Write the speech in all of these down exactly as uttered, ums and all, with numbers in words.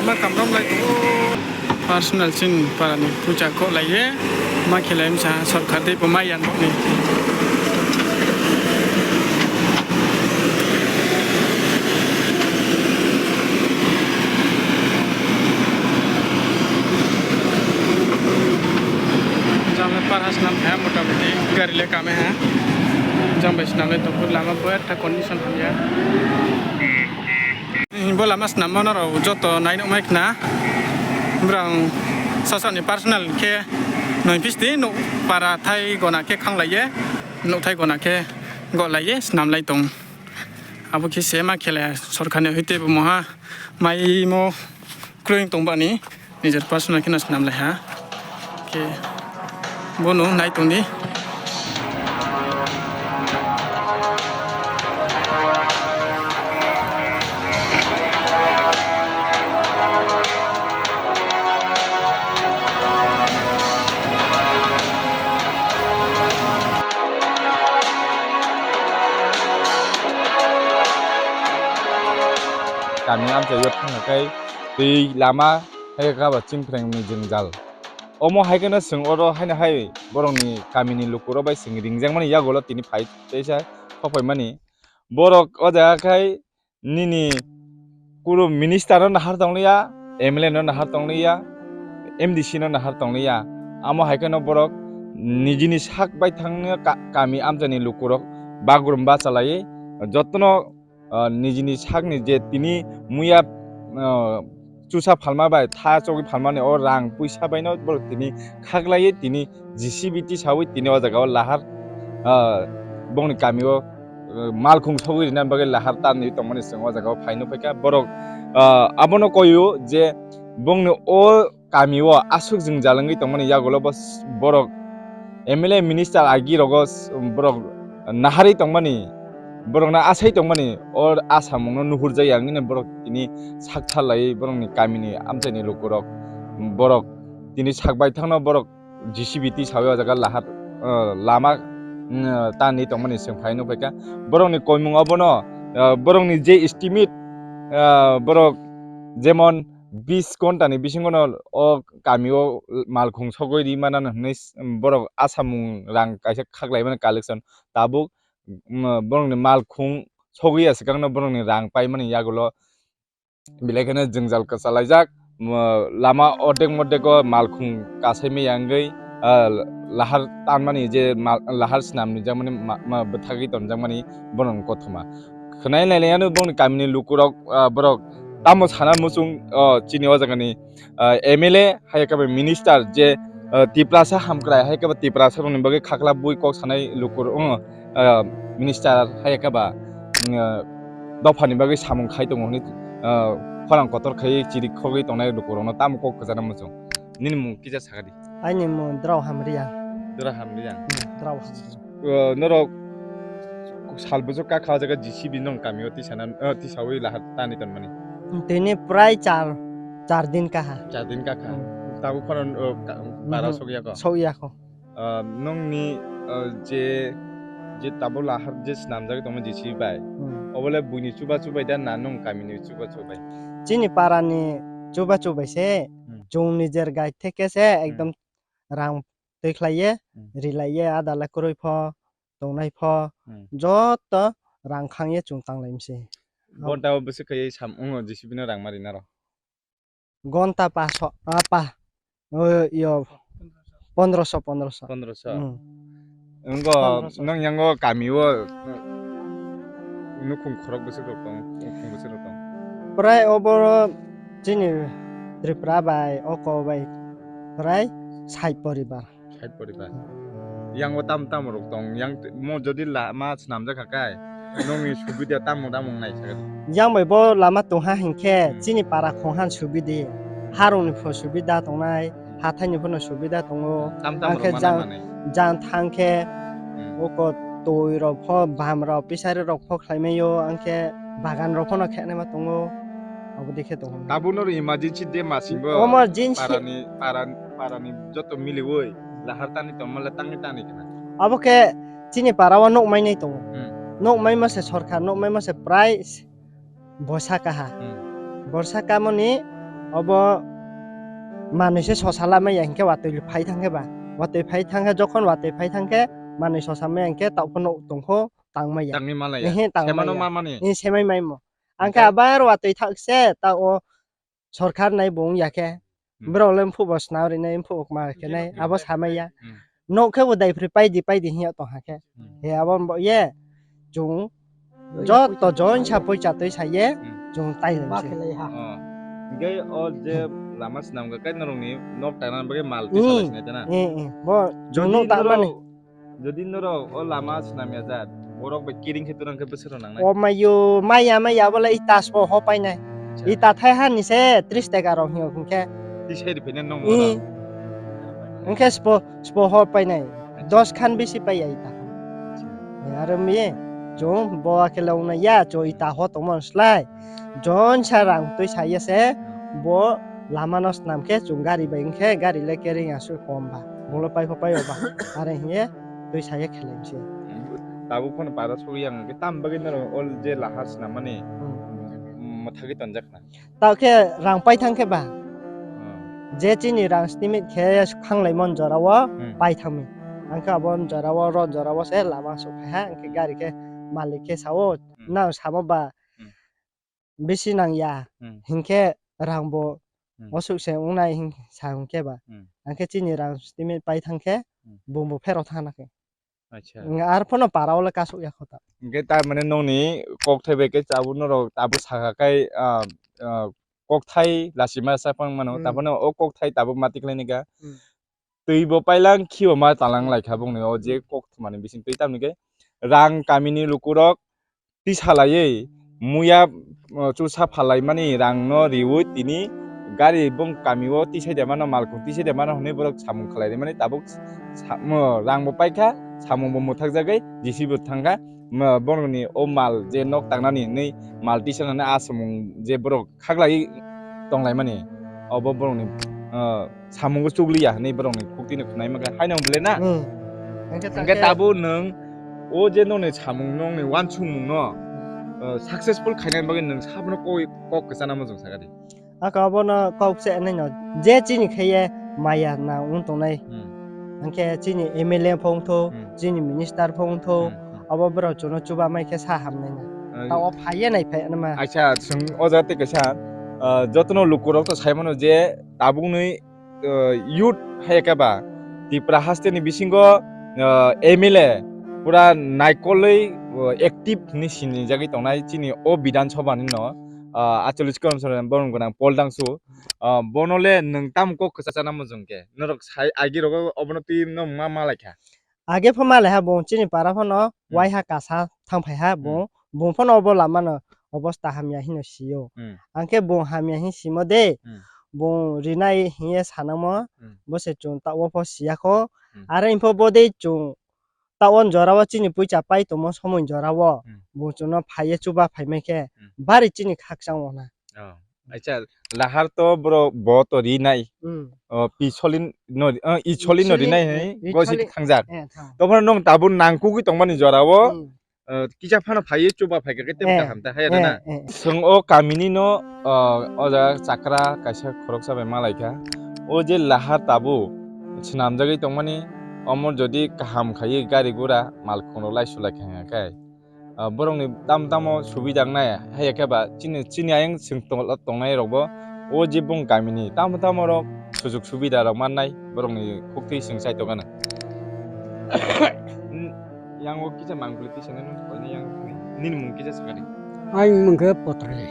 Ma kamrom lai tongo. Personal chin parani puja kok lai ye. Ma khelai msa sorkar tei bo ma yang bokni. Jang le par ha swnam kha motamoti gari le kame ha. Jang bai swnam le tongkhu lama bo ekta condition hamya. Bo lama swnam mano rok joto nai nokmai khna. Brang sasani personal khe noi pisti nok para thai gona khe khanglai ye. Nok thai gona khe gok lai ye swnam lai tong. Abo khe se ma khelai sorkar ni hoi tei bo moha mai mo kroi tong bani. Nijer personal kheno swnam lai ha. Khe bono nai tongdi. Kami amchaio thangna khe twi lama hai khe ba chimprengni jwngjal. Omo hai kheno chwng oro haino hai borokni kamini lukurok bai chwng ringjakmani yagulo tini phai teisa sokphaimani. Borok o jaga khai nini kunu minister no nahar tongliya, M L A no nahar tongliya, M D C no nahar tongliya. Amo hai kheno borok nijini sak bai thangno ka-, kami amchaini lukurok bagrum bachalaiwi jotono ah, nijini sakni je tini muya, ah, chusa phalma bai tha chogwi phalmani o rang puisa baino borok tini khaklaiwi tini G C B tisawi tini o jaga o lahar, ah, bongni kami o, ah, malkhung sogwi rina bagwi lahar tanwi tongmani chwng o jaga o phaino phaikha borok, ah, abono koio je bongni o kami o aswk jwngjal wngwi tongmani yagulo bo s-, borok M L A minister agi rogo s-, borok naharwi tongmani, borokno asai tongmani o asamungno nuhurjakya wngwi borok tini sak tharlaiwi borokni kamini amchaini lukurok borok tini sak baithangno borok G C B tisawi o jaga lahar, ah, lama, mm, tanwi tongmani chwng phaino phaikha borokni koimung obono, ah, borokni je estimate, ah, borok jemon bis ghonta ni bisingo no o kami o malkhung sogwi ri mano hinwi borok asamung rang kaisa khaklai mano collection tabuk, mm, borok ni malkhung sogwi ya swkang no borok ni rang pai mani yagulo belai kheno jwngjal kwchalaijak, mm, lama ordek mordek o malkhung kasai maya wngwi, ah, lahar tanmani je mal-, lahar swnam nijak mani ma-, ma bwthagwi tonjak mani borok ni kothoma. Khwnai nailaiano bongni kamini lukurok, ah, borok tamo sana muchung, oh, chini o jagani, ah, M L A hai khe ba minister je, ah, Tiprasa hamkrai hai khe ba Tiprasa rokni bagwi khakla bui kok sanai lukurok, oh, ah, minister hai khe ba, mm, ah, dophani bagwi samung khai tongo hwnwi, ah, khorang kotor khai chiri khogwi tongnai lukurokno tamo kok kwchana muchung. Nini mung kisa sakadi. Aini mung Drao Hamriang. Drao Hamriang. Hmm, Drao Hamriang. O, norok sal bwswk kha kha o jaga G C B nong kami o tisa na, o, tisawi lahar tani tonmani. Tini prai char, char din kha ha. Char din kha kha. Hmm. Tabuk phano, o, ka-, para Mhm. sokya ko? Sokya ko. O, nongni, o, je, je tabuk lahar je snamjak tongma G C B bai. Hmm. Obole buini chuba chubai da na nong kamini chuba chubai? Chini parani chuba chubai se, Hmm. chwng nijer gai theke se Hmm. ekdom rang twi khlaiye, Hmm. rilaiye, adala kwrwi pho, tongnai pho, Hmm. joto rang khangye chwng tanglai mse. Ghonta o bwswk khaiye sam wngo G C B no rang ma rinaro? Ghonta paso, ah, pa, o, yo, pondroso, pondroso. Pondroso. Hmm. Wngkha, pondroso. Nang yango kami o, nukhung khorok bwswk rok tong, nukhung bwswk rok tong. Prai obo chini Tripura bai, oko bai, prai sait poribar. Sait poribar. Yango tam tam rok tong, yang t-, mo jodi lama swnamjak kha kai, nongni subida tamo tamo nai sakadi. Yang bai bo lama tongha hinkhe, Hmm. chini para khonghan subidi, harungni pho subida tongnai, Hmm. hathaini phono subida tongo. Tam tam Angkhe rok manai jang, manai. jang thangkhe, Hmm. oko twi rok pho, bam rok, pisari rok pho khlai maio, angkhe bagan rok phono khe naima tongo. Abo dekhe tongo. Tabuk no emergency de masingbo Emergency. parani, parani, parani joto miliwi lahar tani tongmale tangwi tani khna. Abo khe chini para o nokmai nai tongo. Hmm. Nokmai mase sorkar, nokmai mase prai s-, bosa kaha. Hmm. Borsa kamoni Obo manwi se sosa lamaya hinkhe watwi phai thangkhe ba. Watwi phai thangkhe, jokhon watwi phai thangkhe manwi sosa maya hinkhe taophano tongkho tangmaya. Tangwi malaya. Ehe, tangmaya. Semano mamani. Ni semai maimo. Angkhe abar watwi thakse ta o sorkar nai bo wngya khe. Hmm. Borok le mphubo swnam rinai, mphubo ma khe nai, abo samaya. Hmm. Nok khe bo daiphri paidi paidi hinya tong hakhe. Hmm. He abo bo ye chung joto join sa poicha twi sa ye chung tai lai se. Oh. Hingke o je lama swnam khe kai norokni nok tangna bagwi mal twi salai sinai tana. Eh, eh. Bo chung nok tangmani. Jodi norok o lama swnam ya jat, borok bai kiring khe twrang khe bwswk rw nangnai. O mayo, maya maya bole ita spo ho painai. Acha. Ita thai hani se tris taka rok hiyo hwnkhe. Tisai rw phai nai nong. Hwnkhe spo, spo ho painai. Acha. Dos khan bisi paiya ita. Acha. Aro mi, chung bo akhe longna ya, chung ita ho tongmani slai. Jon sa rang twi sa ya se, bo lama no swnam khe chung gari bai wng khe gari le kering aswk kom ba. Bolo pai pho pai o ba. Are hiye twi sa ya khelai se. Tabuk phano para sugwi ang khe tam bagwi norok o je lahar swnam mani, hmm, mwthagwi tonjak na. Tao khe rang pai thang khe ba. Hmm. Je chini rang stimit khe khanglai mon jora o, hmm, pai thang mi. Ang khe abo jora o, ro jora o se lama suk kha ha, ang khe gari khe malik khe sa o, hmm, nang samo ba. Hmm. Bisi nang ya, hmm, hinkhe rang bo, hmm, osuk se wngnai hin sa hwnkhe ba. Hmm. Angkhe chini rang stimit pai thang khe, hmm, bumbo phero thangna khe. Acha. Wng, ar phano para o le kasuk ya kho ta. Hingke ta mane nongni kokthai bai khe tabuk norok tabuk saka kai, ah, ah, kokthai lachima sa phang mano, hmm, tabuk no o kokthai tabuk mati khlai ni kha. Hmm. Twi bo pailang khibo ma talang lai kha bongni o je kok thumani bising twi, tamni khe rang kamini lukurok tisa laiwi muya, uh, chusa phalai mani rang no riwi tini gari bong kami o tisai de mano, malkhung tisai de mano hwnwi borok samung khlai ri mani tabuk sa-, mo, rang bo pai kha, samung bo mwthak jagwi J C B bo thang kha, mo, borokni o mal je nok tangnani hwnwi mal tisa nani a samung je borok khaklai tonglaimani, obo borokni, ah, samungo chukliya hinwi borokni khuktwino khwnai mankha. Haino wng bwle na? Hmm. Hingke tabuk nwng o je nokni samung, nokni wansukmungno, ah, successful khainani bagwi nwng sabono koi kok kwchana muchung sakha di. Aka obono kok se naino je chini khe ye maya na wng tongnai. Hmm. Hingke chini M L A phongtho, hmm, chini minister phongtho, hmm, hmm, obo borok chuno chuba mai khe sa hamnai na. Ah, ta o phaiye nai phai anama. Acha, chwng o jaga tei kaisa, ah, jotono lukurok to sai mano je tabukni, ah, youth hai khe ba Tripura haste ni bisingo, ah, M L A pura naikolwi, ah, active hinwi sinijagwi tongnai chini o Bidhan Sabha ni no, ah, aitchallish kilometer borok gwnang Poldangsu. Ah, bono le nwng tamo kok kwchana muchung khe? Norok sai agi rogo obono twi no ma ma lai kha. Age pho malai ha bo chini para phano, hmm, waiha kasa thang phai ha bo, hmm, bo phano obo lama no obosta hamya hino sio. Hmm. Angkhe bo hamya hin simo de, hmm, bo rinai hiye sanamo, hmm, bo se chwng ta o pho siya kho. Hmm. Are info bo de chwng ta on jora o chini puicha pai tomo somoi jora o, hmm, bo chwngno phaiye chuba phai mai khe, hmm, bari chini khakchang o na. Oh. Acha, lahar to bro, bo to rinai. Hmm. Oh, pi solin no, oh, i solin no rinai hai, eh, go si thangjar. Eh, thang. To phano nong tabuk nangkugwi tongmani jora o, hmm, oh, kisa phano phaiwi chuba phaikha khe tei, eh, kaham ta haya, eh, na. Eh. Chwng o kamini no, oh, o jaga chakra kaisa khoroksa bai malai kha. O je lahar tabuk swnamjagwi tongmani, omo jodi kaham khaiwi gari gura malkhung rok lai sulai kha khe. Ah, borokni tamo tamo subida wngnai, haiya khe ba chini, chini ayang chwng tong-, tongnai rokbo o je bong kamini tamo tamo rok sujuk subida rok mannai borokni khuktwi chwng chai tongano. Yang o kisa mangpili tisa nai nung koini yang nini mung kisa swkadi. Ang mung khe Potrali.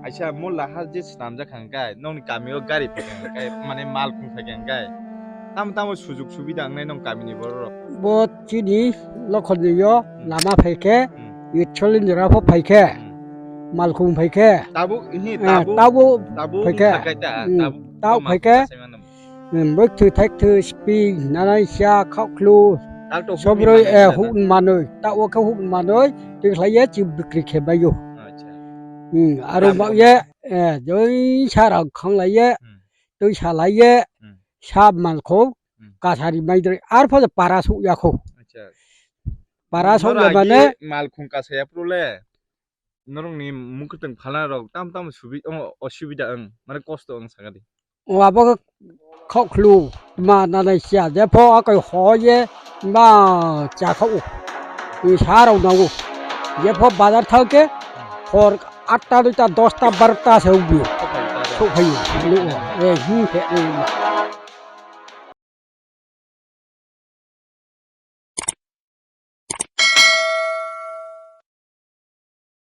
Aisa mo lahar je swnamjak hangkai nongni kami o gari phaikha hangkai mane malkhung phaikha hangkai tamo tamo sujuk subida wngnai nong kamini borok rok. Bo chini lokhorni yo, hmm, lama phaikhe, hmm, itsolin jora pho phaikhe, hmm, malkhung phaikhe. Tabuk, hi, eh, tabuk, tabuk tabuk phaikhe. Phaikhe ta, hmm, tabuk tabuk phaikhe. Hmm, bwktwi thaiktwi sping, nanai sia, khauklu, sobroi, eh, huk manwi, tabuk khe huk manwi, twi khlaiya chi bikri khe baio. Acha. Hmm, aro tabuk baoye, eh, joi sa rang khanglaiye, hmm, twi salaiye, hmm, sab malkhung, hmm, kasari maidri, arpho para suk yakho. Acha. Para suk le mane malkhung kasaya pru le. norokni mwkhwtwng phalna rok tam tam subi-, o-, osubida wng, mane kosto wng sakha di. O abo khe khok khlu ma nanai sia, jepho akai ho ye ma cha kha o. Wi sa rok nango. Jepho bazar thang khe hor atta, duita, dosta, barota se wngbi. Sok phaio. Eh, hi he, eh.